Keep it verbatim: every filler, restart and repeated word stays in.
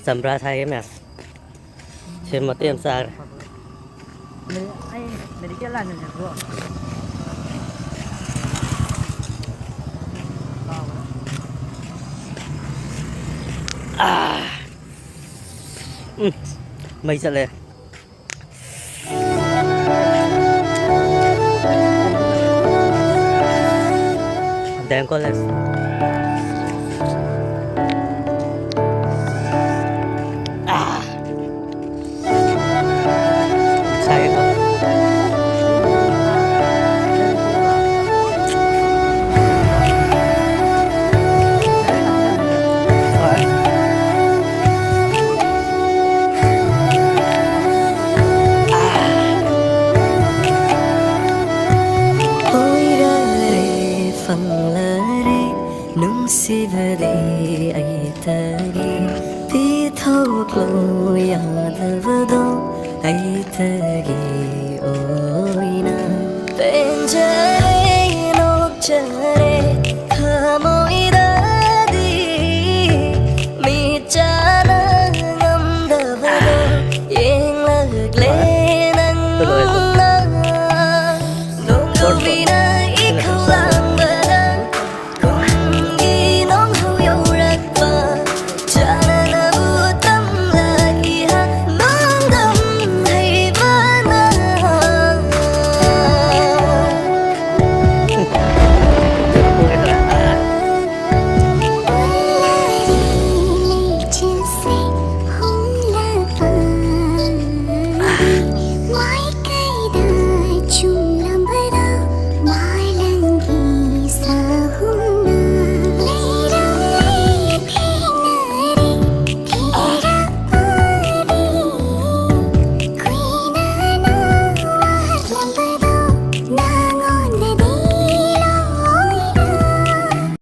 ꯆꯝꯄ꯭ꯔꯥ ꯁꯥꯏꯒꯦ ꯃꯌꯥꯝ꯫ ꯁꯦꯝ ꯃꯇꯦꯛ ꯑꯃ ꯆꯥꯔꯦ꯫ ꯑꯩ ꯃꯦꯗꯤꯀꯦꯜ ꯂꯥꯏꯟꯗꯅꯦꯕꯀꯣ꯫ ꯑꯥ! ꯎꯝ, ꯃꯩ ꯆꯠꯂꯦ꯫ D M college. ꯑꯥ! ꯁꯥꯏꯌꯦꯀꯣ꯫ ꯍꯣꯏꯔꯔꯦ, ꯐꯪꯂꯔꯦ, ꯅꯨꯡꯁꯤꯕꯗꯤ ꯑꯩꯇꯒꯤ ꯄꯤꯊꯣꯛꯂꯣ ꯌꯥꯗꯕꯗꯣ ꯑꯩꯇꯒꯤ ꯑꯣꯏꯅ ꯄꯦꯟꯖ